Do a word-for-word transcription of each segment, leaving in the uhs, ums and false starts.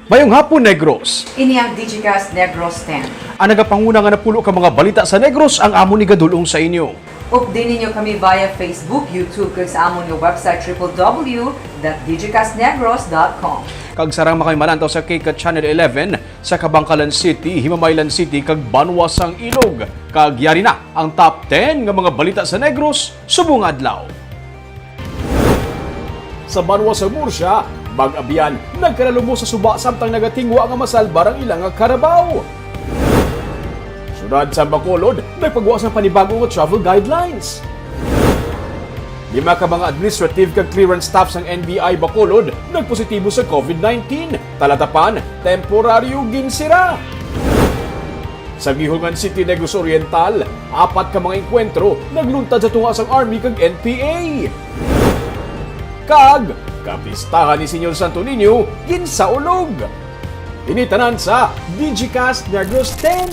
Mayong hapon, Negros. Ini ang Digicast Negros ten. Ang nagapanguna nga napulo ka mga balita sa Negros ang amon igadul-ong sa inyo. Updi ninyo kami via Facebook, YouTube, kag sa amon nga website, triple W dot digicast negros dot com. Kag sarang makamimalantaw sa K cat Channel eleven sa Kabankalan City, Himamaylan City, kag Banwa sang Ilog. Kag yari na ang top ten nga mga balita sa Negros subong adlaw. Sa banwa sa Murcia, mag-abyan, nagkalalumo sa suba samtang nagatingwa nga masalbar ang ila nga karabaw. Syudad sa Bacolod, nagpagwa sang panibago nga travel guidelines. Lima ka mga administrative kag clearance staff sang N B I Bacolod nagpositibo sa COVID nineteen. Talatapan, temporaryo ginsira. Sa Guihulngan City, Negros Oriental, apat ka mga engkwentro nagluntad sa tunga sang Army kag N P A. Kag kapistahan ni Señor Santo Niño ginsaulog. Ini tanan sa Digicast Negros ten.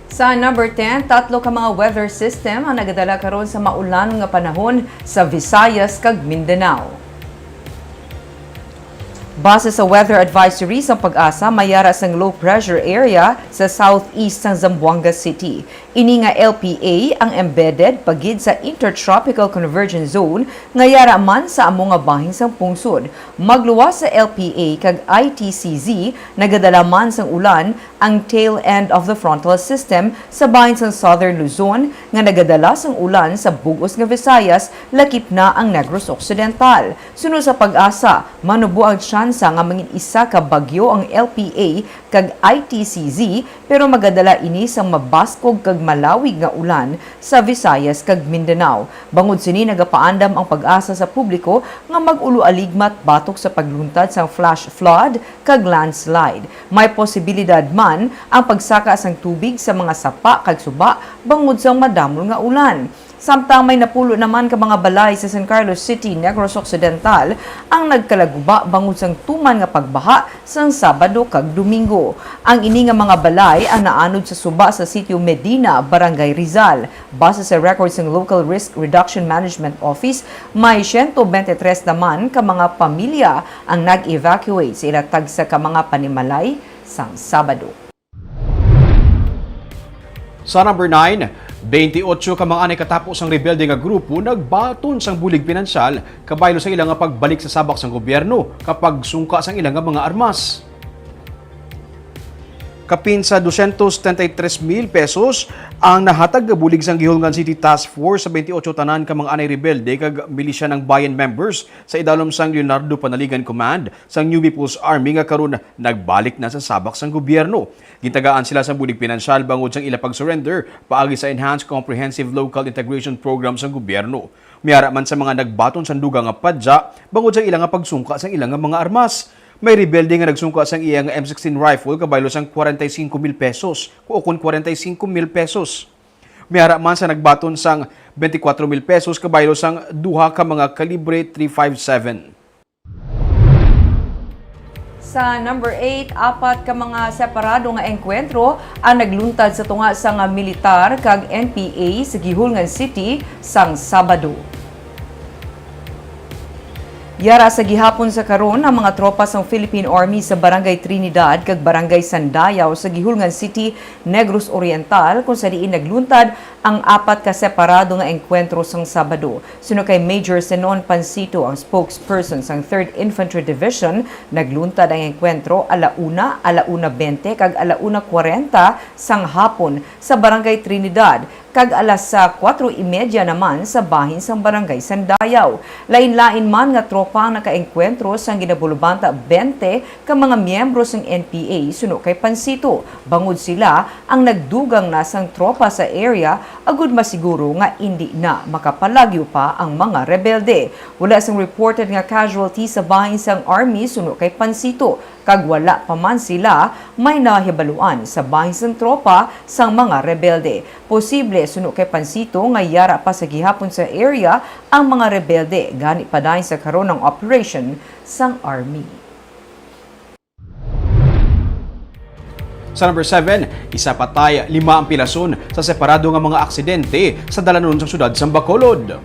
Sa number ten, tatlo ka mga weather system ang nagadala karon sa maulan nga panahon sa Visayas kag Mindanao. Base sa weather advisory sang PAGASA, may yara sang low pressure area sa southeast sang Zamboanga City. Ini nga L P A ang embedded pa gid sa Intertropical Convergence Zone nga yara man sa amo nga bahin sang pungsod. Magluwas sa L P A kag I T C Z, nagadala man sang ulan ang tail end of the frontal system sa bahin sang Southern Luzon nga nagadala sang ulan sa bug-os nga Visayas, lakip na ang Negros Occidental. Suno sa PAGASA, manubo ang tsansa nga mangin isa ka bagyo ang L P A kag I T C Z, pero magadala ini sang mabaskog kag malawig nga ulan sa Visayas kag Mindanao. Bangod sini, nagapaandam ang PAGASA sa publiko nga mag-uloaligmat batok sa pagluntad sang flash flood kag landslide. May posibilidad man ang pagsaka sang tubig sa mga sapa kag suba bangod sang madamol nga ulan. Samtang may napulo naman ka mga balay sa San Carlos City, Negros Occidental, ang nagkalaguba bangod sang tuman nga pagbaha sang Sabado kag Domingo. Ang ini nga mga balay ang naanod sa suba sa Sitio Medina, Barangay Rizal. Base sa record sang Local Risk Reduction Management Office, may siyento bente tres naman ka mga pamilya ang nag-evacuate sa ila tagsa ka mga panimalay sang Sabado. Sa number nine, twenty-eight ka mga anay katapo sang rebelde nga grupo nagbaton sang bulig pinansyal kabaylo sa ila nga pagbalik sa sabak sang gobyerno kag pagsungka sang ila nga mga armas. Kapin sa dosyentos setenta y tres mil pesos ang nahatag nga bulig sang Guihulngan City Task Force sa twenty-eight tanan ka mga anay rebelde kag milisya ng bayan members sa idalom sang Leonardo Panaligan Command sang New People's Army nga karon nagbalik na sa sabak sang gobyerno. Gintagaan sila sang bulig pinansyal bangod sang ila pag-surrender paagi sa Enhanced Comprehensive Local Integration Program sang gobyerno. May ara man sa mga nagbaton sang dugang nga padya bangod sa ila nga pagsungka sang ila nga mga armas. May rebelde nga nagsungka sang iya nga M sixteen rifle kabaylo sang kwarenta y singko mil pesos, o kon kwarenta y singko mil pesos. May ara man sa nagbaton sang twenty-four mil pesos kabaylo sang duha ka mga kalibre three five seven. Sa number eight, apat ka mga separado nga engkwentro ang nagluntad sa tunga sang militar kag N P A sa Guihulngan City sang Sabado. Yara sa gihapon sa karon ang mga tropa sang Philippine Army sa Barangay Trinidad kag Barangay Sandayaw sa Guihulngan City, Negros Oriental, kung sa diin nagluntad ang apat ka separado nga engkwentro sang Sabado. Suno kay Major Zenon Pansito, ang spokesperson sang Third Infantry Division, nagluntad ang engkwentro ala una, ala una bente kag ala una kwarenta sang hapon sa Barangay Trinidad, kag alas sa kuwatro y media naman sa bahin sang Barangay Sandayaw. Lain-lain man nga tropa ang nakaengkwentro sang ginabulubanta bente ka mga miyembro sang N P A suno kay Pansito, bangod sila ang nagdugang na sang tropa sa area agud masiguro nga indi na makapalagyo pa ang mga rebelde. Wala sang reported nga casualty sa bahin sang Army suno kay Pansito, kag wala pa man sila may nahibaluan sa bahin sang tropa sang mga rebelde. Posible, suno kay Pansito, nga yara pa sa gihapon sa area ang mga rebelde, gani padayon sa karon ang operation sang Army. Sa number seven, isa patay, lima ang pilason sa separado nga mga aksidente sa dalanon sa siyudad sang Bacolod.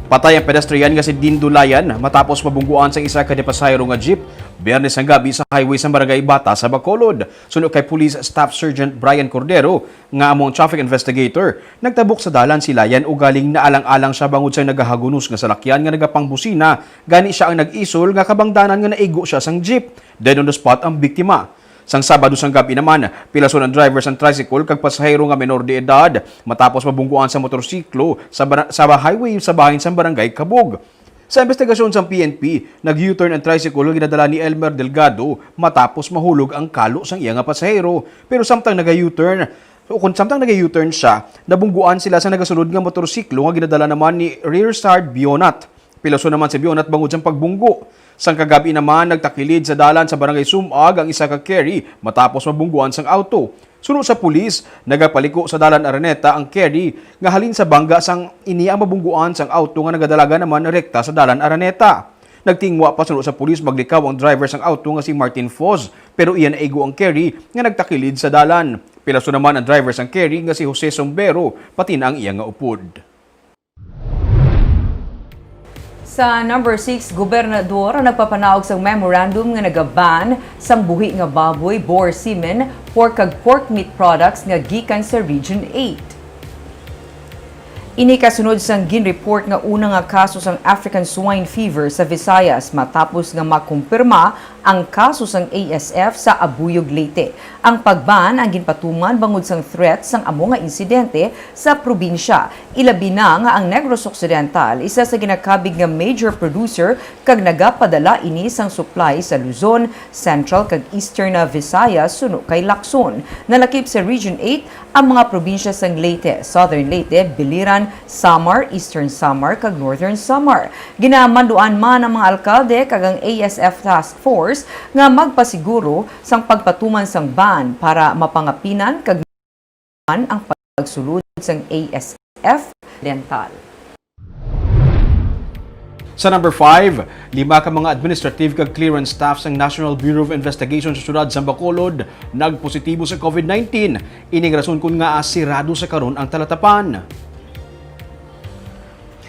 Patay ang pedestrian nga si Dindo Layan matapos mabungguan sang isa ka dipasahero nga jeep Biyernes sang gabi sa highway sa Barangay Bata sa Bacolod. Suno kay Police Staff Sergeant Brian Cordero, nga amo ang traffic investigator, nagtabok sa dalan si Layan ugaling naalang-alang siya bangod sa nagahagunos nga salakyan nga nagapangbusina, gani siya ang nag-isol nga kabangdanan nga naigo siya sang jeep. Dead on the spot ang biktima. Sang Sabado sang gabi naman, pilason ang driver sang tricycle kag pasahero nga menor de edad matapos mabungguan sa motorsiklo sa bara-, sa highway sa bahin sang Barangay Kabug. Sa investigasyon sang P N P, nag-U-turn ang tricycle nga ginadala ni Elmer Delgado matapos mahulog ang kalo sang iya nga pasahero. Pero samtang naga-U-turn, o kung samtang naga-U-turn siya, nabungguan sila sa nagasulod nga motorsiklo nga ginadala naman ni Rearsard Bionat. Pilason naman si Bionat bangod sang pagbunggo. Sang kagabi naman, nagtakilid sa dalan sa Barangay Sumag ang isa ka carry matapos mabungguan sang auto. Suno sa pulis, nagapaliko sa Dalan Araneta ang carry nga halin sa bangga sang ini ang mabungguan sang auto nga nagadalagan naman rekta sa Dalan Araneta. Nagtingwa pa suno sa pulis maglikaw ang driver sang auto nga si Martin Foz, pero iya naigo ang carry nga nagtakilid sa dalan. Pilaso naman ang driver sang carry nga si Jose Sombero, pati na ang iya nga upod. Sa number six, gobernador ang nagpapanaog sang memorandum nga nagaban sang buhi nga baboy, boar semen, pork kag pork meat products nga gikan sa Region eight. Ini kasunod sang ginreport nga una nga kaso sang African Swine Fever sa Visayas matapos nga makumpirma ang kaso sang A S F sa Abuyog, Leyte. Ang pagban ang ginpatuman bangod sang threat sang amo nga insidente sa probinsya, ilabi na nga ang Negros Occidental isa sa ginakabig nga major producer kag nagapadala ini sang supply sa Luzon, Central kag Eastern na Visayas suno kay Lacson. Nalakip sa Region eight ang mga probinsya sang Leyte, Southern Leyte, Biliran, Samar, Eastern Samar, kag Northern Samar. Ginamanduan man ang mga alkalde kag ang A S F Task Force nga magpasiguro sang pagpatuman sang ban para mapangapinan kag ang pagsulod sang A S F Occidental. Sa number five, lima ka mga administrative kag clearance staff sang National Bureau of Investigation sa siyudad sang Bacolod nagpositibo sa COVID nineteen. Ining rason kon ngaa sirado sa karon ang Talatapan.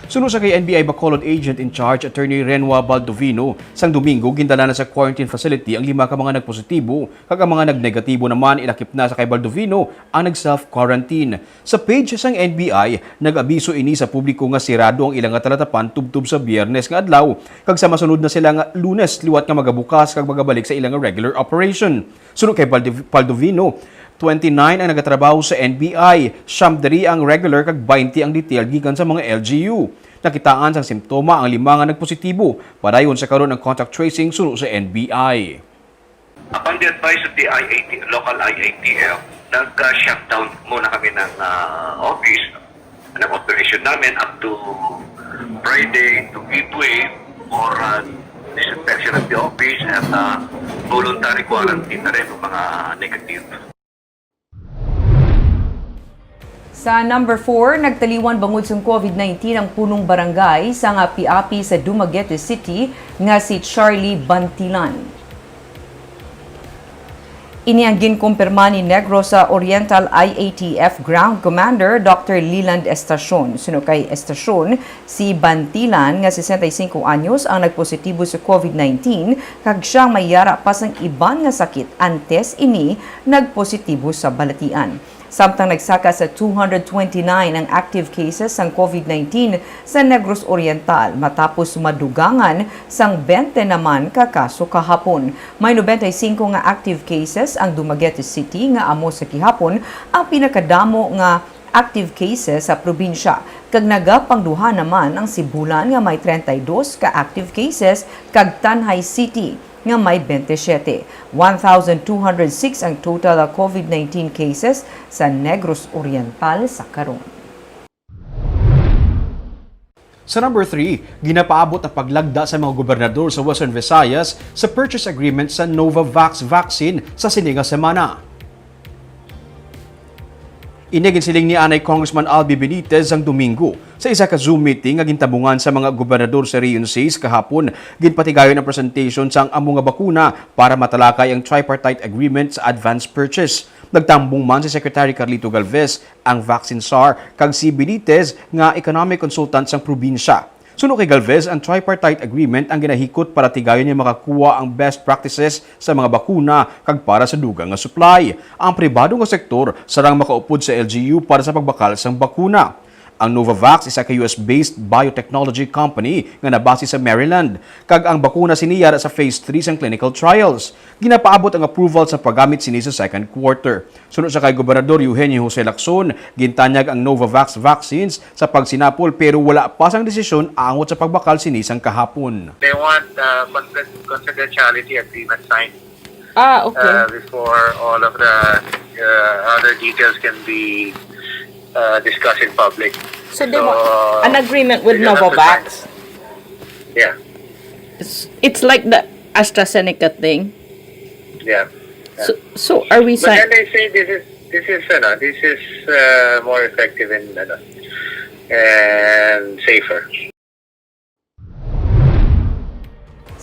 Suno sa kay N B I Bacolod Agent in Charge Attorney Renwa Baldovino, sang Domingo gindala na sa quarantine facility ang lima ka mga nagpositibo, kag ang mga nagnegatibo naman ilakip na sa kay Baldovino ang nag-self-quarantine. Sa page sang N B I, nag-abiso ini sa publiko nga sirado ang ila nga talatapan tubtob sa Biyernes nga adlaw, kag sa masunod na sila nga Lunes liwat nga magabukas kag magabalik sa ila nga regular operation. Suno kay Baldiv-, Baldovino, twenty-nine ang nagatrabaho sa N B I, siyam diri ang regular kag twenty ang detail gikan sa mga L G U. Nakitaan sang simptoma ang lima nga nagpositibo. Padayon sa karon ang contact tracing suno sa N B I. Upon the advice of the I A T, local I A T F, nag-shutdown muna kami ng, ah, office, ng operation namin up to Friday to give way for, ah, disinfection of the office and, ah, voluntary quarantine na rin ng mga negative. Sa number four, nagtaliwan bangod sang COVID nineteen ang punong barangay sang api-api sa Dumaguete City nga si Charlie Bantilan. Ini ang ginkumpirma ni Negros Oriental I A T F Ground Commander Doctor Leland Estacion. Suno kay Estacion, si Bantilan nga sesenta y cinco anyos ang nagpositibo sa COVID nineteen, kag siyang may yara pa sang iban nga sakit antes ini nagpositibo sa balatian. Samtang nagsaka sa two hundred twenty-nine ang active cases sang COVID nineteen sa Negros Oriental, matapos madugangan sang twenty naman ka kaso kahapon. May nobenta y singko nga active cases ang Dumaguete City, nga amo sa gihapon ang pinakadamo nga active cases sa probinsya, kag nagapangduha naman ang Sibulan nga may treinta y dos ka active cases kag Tanjay City nga may twenty-seven. One thousand two hundred six ang total nga COVID nineteen cases sa Negros Oriental sa karon. Sa number three, ginapaabot ang paglagda sa mga gobernador sa Western Visayas sa purchase agreement sa Novavax vaccine sa sini nga semana. Ini ginsiling ni anay Congressman Albi Benitez sang Domingo sa isa ka Zoom meeting nga gintabungan sa mga gobernador sa Region six kahapon. Ginpatigayon ang presentation sang amo nga bakuna para matalakay ang tripartite agreement sa advance purchase. Nagtambong man si Secretary Carlito Galvez, ang vaccine czar, kag si Benitez nga economic consultant sang probinsya. Suno kay Galvez, ang tripartite agreement ang ginahikot para tigayon nga makakuha ang best practices sa mga bakuna kag para sa dugang nga supply. Ang pribado nga sektor sarang makaupod sa L G U para sa pagbakal sang bakuna. Ang Novavax isa ka U S-based biotechnology company nga nabase sa Maryland, kag ang bakuna sini yara sa phase three sang clinical trials. Ginapaabot ang approval sa paggamit sini sa second quarter. Suno sa kay Gobernador Eugenio Jose Lacson, gintanyag ang Novavax vaccines sa pagsinapol pero wala pa sang desisyon angot sa pagbakal sini sang kahapon. They want uh, confid- confidentiality agreement signed Ah, okay. uh, before all of the uh, other details can be uh, discussed in public. So they So, want an agreement with they have to Novavax. Sign. Yeah. It's, it's like the AstraZeneca thing. Yeah. So, so are we But then sign- they say this is this is ano, this is uh, more effective and ano, and safer.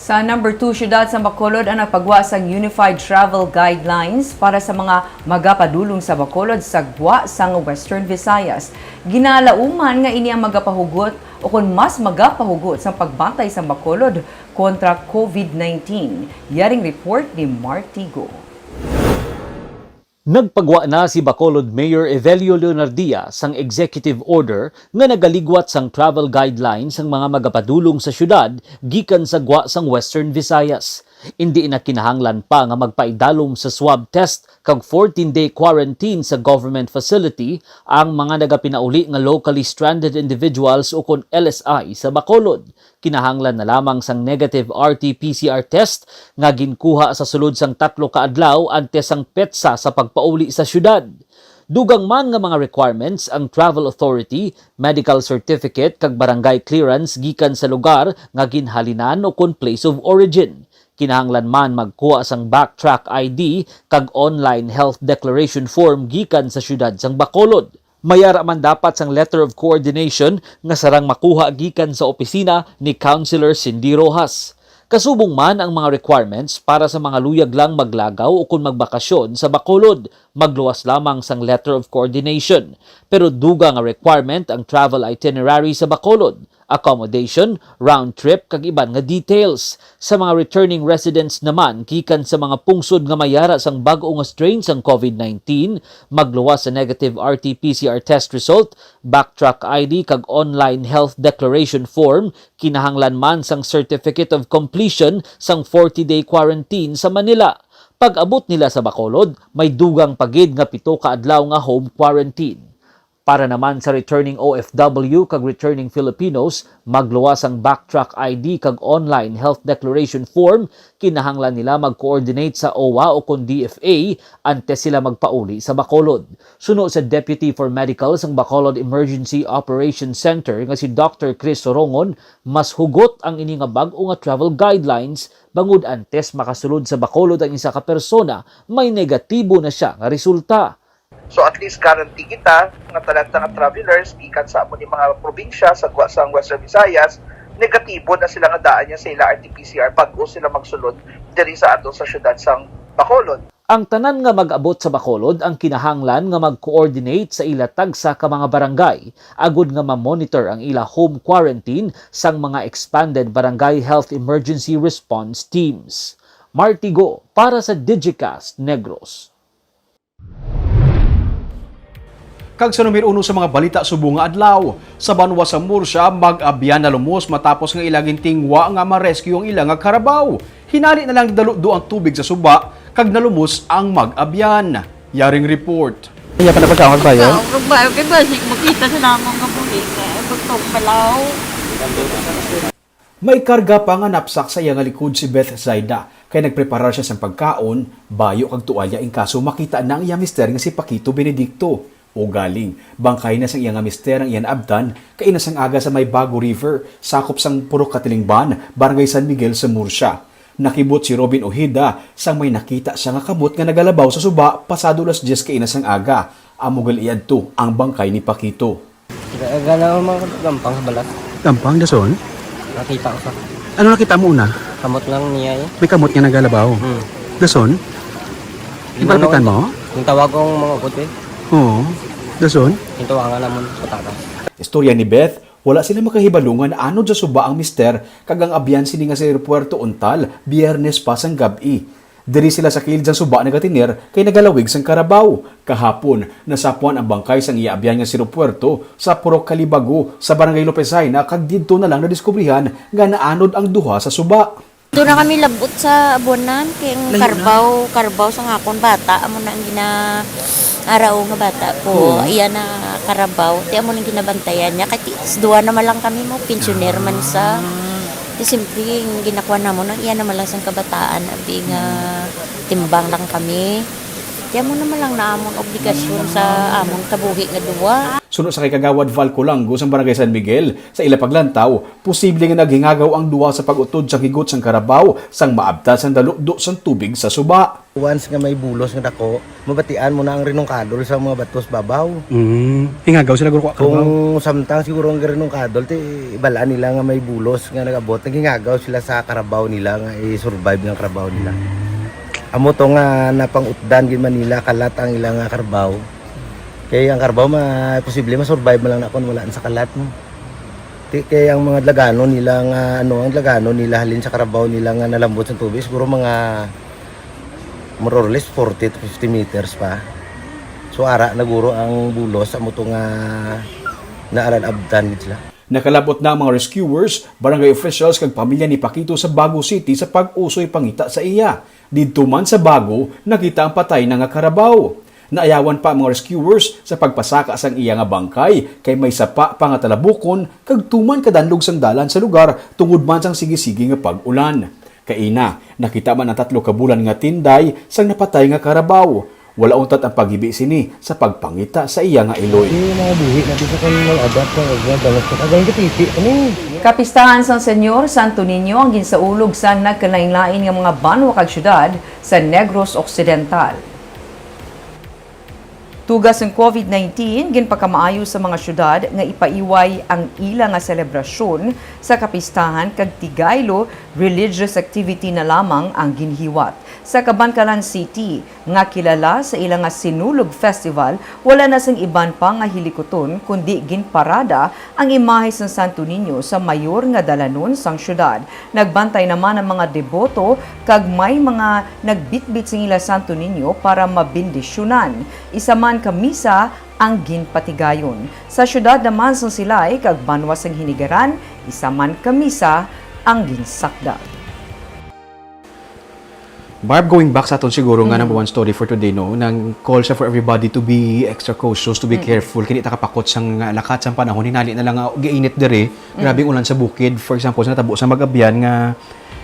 Sa number two, siyudad sa Bacolod ang nagpagwa sang Unified Travel Guidelines para sa mga magapadulong sa Bacolod sa gwa sang Western Visayas. Ginalauman nga ini ang magapahugot o kon mas magapahugot sa pagbantay sa Bacolod kontra COVID nineteen. Yaring report ni Martigo. Nagpagwa na si Bacolod Mayor Evelio Leonardia sang executive order nga nagaligwat sang travel guidelines sang mga magapadulong sa siyudad gikan sa gwa sang Western Visayas. Indi na kinahanglan pa nga magpaidalom sa swab test kag fourteen-day quarantine sa government facility ang mga nagapinauli nga locally stranded individuals ukon L S I sa Bacolod. Kinahanglan na lamang sang negative R T P C R test nga ginkuha sa sulod sang tatlo ka adlaw antes sang petsa sa pagpauli sa siyudad. Dugang man nga mga requirements ang travel authority, medical certificate, kag barangay clearance gikan sa lugar nga ginhalinan ukon place of origin. Kinahanglan man magkuha sang Backtrack I D kag online health declaration form gikan sa siyudad sang Bacolod. May ara man dapat sang letter of coordination nga sarang makuha gikan sa opisina ni Councilor Cindy Rojas. Kasubong man ang mga requirements para sa mga luyag lang maglagaw ukon magbakasyon sa Bacolod, magluwas lamang sang letter of coordination. Pero dugang nga requirement ang travel itinerary sa Bacolod, accommodation, round trip, kag iban nga details. Sa mga returning residents naman gikan sa mga pungsod nga may ara sang bag-o nga strain sang COVID nineteen, magluwas sa negative R T P C R test result, Backtrack I D, kag online health declaration form, kinahanglan man sang certificate of completion sang forty-day quarantine sa Manila. Pag-abot nila sa Bacolod, may dugang pa gid nga pito ka adlaw nga home quarantine. Para naman sa returning O F W kag returning Filipinos, magluwas ang Backtrack I D kag online health declaration form. Kinahanglan nila mag-coordinate sa O W A o kon D F A antes sila magpauli sa Bacolod. Suno sa Deputy for Medical sang Bacolod Emergency Operations Center nga si Doctor Chris Sorongon, mas hugot ang ini nga bag-o nga travel guidelines bangod antes makasulod sa Bacolod ang isa ka persona, may negatibo na siya nga resulta. So, at least guarantee kita nga tanan ta nga travelers gikan sa amo ni mga probinsya sa gwa sang Western Visayas, negatibo na sila nga daan niya sa ila R T P C R bag-o sila magsulod diri sa ato sa siyudad sang Bacolod. Ang tanan nga mag-abot sa Bacolod ang kinahanglan nga mag-coordinate sa ila tagsa ka mga barangay agod nga ma-monitor ang ila home quarantine sang mga expanded Barangay Health Emergency Response Teams. Martigo para sa Digicast Negros. Kag sa numero uno sa mga balita subong nga adlaw, sa banwa sa Murcia, mag-abyan nalumos matapos nga ila gintingwa nga ma-rescue ang ila nga karabaw. Hinali na lang nagdaludlo ang tubig sa suba kag nalumos ang mag-abyan. Yaring report. Iya pa na pagkaon kayo? Sa akong bayo kay basig makita sa namang nga buhi nga butong malaw. May karga pa nga napsak sa iya nga likod si Beth Zaida, kay nagpreparar siya sang pagkaon, bayo kag tuwalya, in kaso makita na ang iya mister nga si Paquito Benedicto. Ugaling, bangkay na sang iya nga mister ang iya naabtan kaina sang aga sa may Bago River, sakop sang Purok Katilingban, Barangay San Miguel sa Murcia. Nakibot si Robin Ojeda sang may nakita siya nga kamot nga nagalabaw sa suba pasado alas diyes kaina sang aga. Amo gali adto ang bangkay ni Paquito. Ga-, ganaw mga gampang sa balas. Gampang, dason? Nakita ko sa Ano nakita mo una? Kamot lang niya eh. May kamot nga nagalabaw. Hmm. Dason? Ginano Ipalapitan ko, mo? Yung tawag kong mga upod eh. Oo. Dason? Yung tawagan naman sa takas. Istorya ni Beth, Wala sila makahibalo nga naanod sa suba ang mister kag ang abyan sini nga si Aeropuerto untal Biyernes pa sang gab-i. Diri sila sa kilid sang suba nagatener kay nagalawig sang karabaw. Kahapon, nasapwan ang bangkay sang iya abyan nga si Aeropuerto sa Purok Calibago sa Barangay Lopez Jaena kag didto na lang nadiskubrihan nga naanod ang duha sa suba. Doon na kami labot sa abuanan, kay ang Layo na. Karbaw, karbaw sa nga akon bata, amo na ang gina-, arao nga bata ko. Oo. Iya na karbaw, ti amo nang ginabantayan niya. Kay ti-, duha naman lang kami mo, pensioner man sa. Ah. Ti simpre, ang ginakuha namon, ang iya naman lang sang kabataan, abi nga timbang lang kami. Ti amo naman lang na amon obligasyon sa amon kabuhi nga duwa. Suno sa kay Kagawad Val Colangos ang Barangay San Miguel, sa ila paglantaw, posible nga naghingagaw ang duha sa pag-utod sang higot sang karabaw sang maabtan sang dalukdo sang tubig sa suba. Once nga may bulos nga dako, mabatian mo na ang rinungkadol sa mga batos babaw. Mm. Hingagaw sila guro ko. Kung samtang siguro ang rinungkadol, ti ibalaan nila nga may bulos nga nag-abot, naghingagaw sila sa karabaw nila nga i-survive ng karabaw nila. Amo to nga napangutdan gid man nila, kalat ang ila nga karabaw. Kay ang karabaw, ma-, posible ma-survive man lang na kung wala na sa kalat mo. Ti-, kay ang mga dlaganon nila nga, ano, ang dlaganon nila halin sa karabaw nila nga nalambot sa tubig, siguro mga more or less forty to fifty meters pa. So, ara na guro ang bulos, amo to nga naalalabtan gid sila. Nakalabot na ang mga rescuers, barangay officials kag pamilya ni Paquito sa Bago City sa pag-usoy pangita sa iya. Didto man sa Bago, nakita ang patay na nga karabaw. Naayawan pa ang mga rescuers sa pagpasaka sang iya nga bangkay, kay may sapa pa nga talabukon kag tuman kadanlog sang dalan sa lugar tungod man sang sige-sige nga pag-ulan. Kaina, nakita man ang tatlo ka bulan nga tinday sang napatay nga karabaw. Wala untat ang paghibi sini sa pagpangita sa iya nga iloy. Yung mga buhi natin sa kung mag-adapt sa mga bangus, pag ang gatipi, ano yun? Kapistahan sang Señor Santo Niño ang ginsaulog sa nagkalain-lain nga mga banwa kag syudad sa Negros Occidental. Tuga sang covid nineteen, ginpakamaayo sa mga syudad nga ipaiway ang ila nga selebrasyon sa kapistahan kag tigaylo religious activity na lamang ang ginhiwat. Sa Kabankalan City, nga kilala sa ila nga Sinulog Festival, wala na sing iban pa nga hilikuton, kundi ginparada ang imahe sang Santo Niño sa mayor nga dalanon sang syudad. Nagbantay naman ang mga deboto kag may mga nagbitbit sing ila Santo Niño para mabendisyonan. Isa man ka misa ang ginpatigayon. Sa syudad naman sang Silay kag banwa sang Hinigaran, isa man ka misa ang ginsakdag. Barb, going back sa aton siguro nga Mm. number one story for today, no, nang call siya for everybody to be extra cautious, to be Mm. careful, kini ta kapakot sang, ah, lakat sang panahon, hinali na lang nga giinit diri, Mm. grabe ang ulan sa bukid. For example, sa natabo sa Magabian nga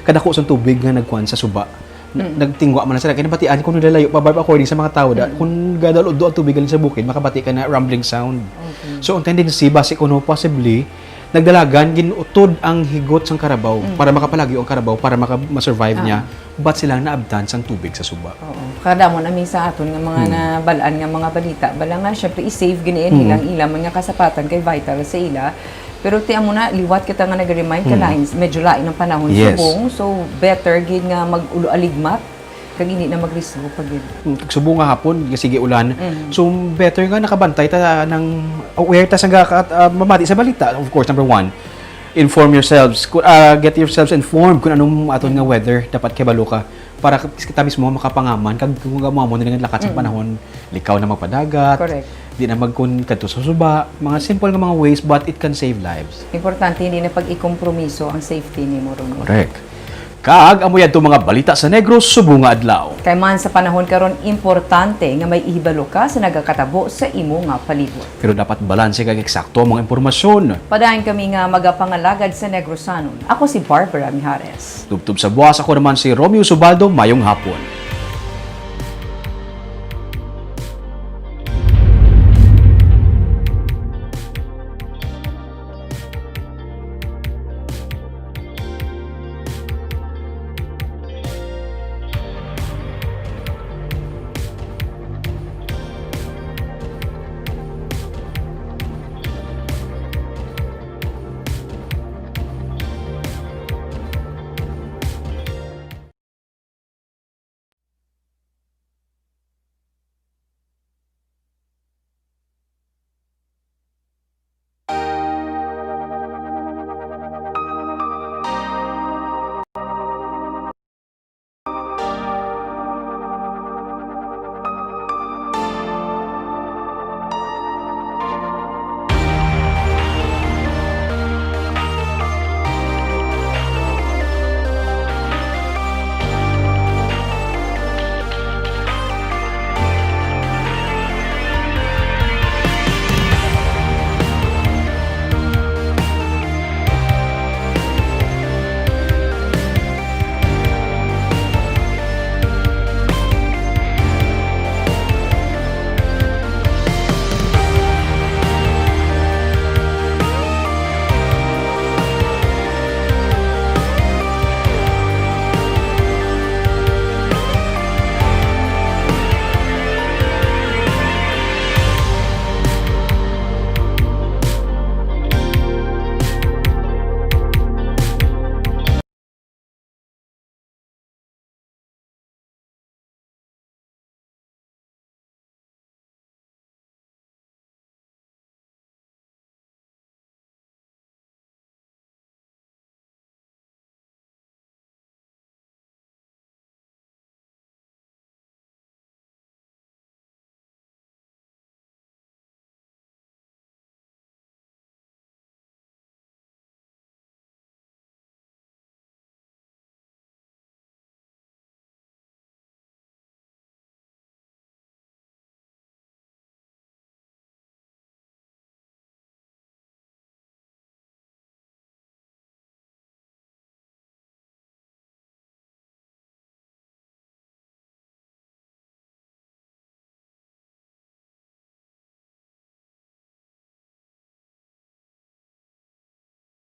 kadako sang tubig nga nagkuan sa suba. Na-, Mm. nagtingwa man lang sila. Kaya nabatian ko nilalayo pa, Barb, according sa mga tao, da, Mm. kung gadalod ang tubig galing sa bukid, makabati ka na rumbling sound. Okay. So, ang tendency, basi kuno, possibly, nagdalagan, ginutod ang higot sang karabaw Mm. para makapalagyo ang karabaw, para maka-, ma-survive Ah. niya, but silang naabtan sang tubig sa suba. Oo. Kadamo na mi sa aton nga mga Hmm. nabal-an nga mga balita. Bala nga, syempre, i-save gini Hmm. ilang, ilang mga kasapatan kay vital sa ila. Pero ti amo na, liwat kita nga nag-remind ka Hmm. lain, medyo lain ang panahon Yes. subong. So, better gid nga mag-ulo aligmat. Kag hindi na magrisgo pa gid. Mm, kag subong nga hapon, sige ulan. Mm. So, better nga nakabantay ta, nang aware ta sa nga ka-, ah, mamati sa balita. Of course, number one, inform yourselves. Ku-, ah, get yourselves informed kung anong aton nga Mm. weather dapat kabalo ka. Para k-, kita mismo makapangaman, kag kung amo-amo na nga lakat sa Mm. panahon, likaw na magpadagat, Correct. di na magkun kadto sa suba, mga simple nga mga ways, but it can save lives. Importante, hindi na pag-ikompromiso ang safety nimo ron. Correct. Kag amo yadto mga balita sa Negros subong nga adlaw. Kay man sa panahon karon, importante nga may ihibalo ka sa nagakatabo sa imo nga palibot. Pero dapat balanse kag eksakto ang mga impormasyon. Padayon kami nga magapangalagad sa Negrosanon. Ako si Barbara Mijares. Tubtob sa buwas, ako naman si Romeo Subaldo. Mayong hapon.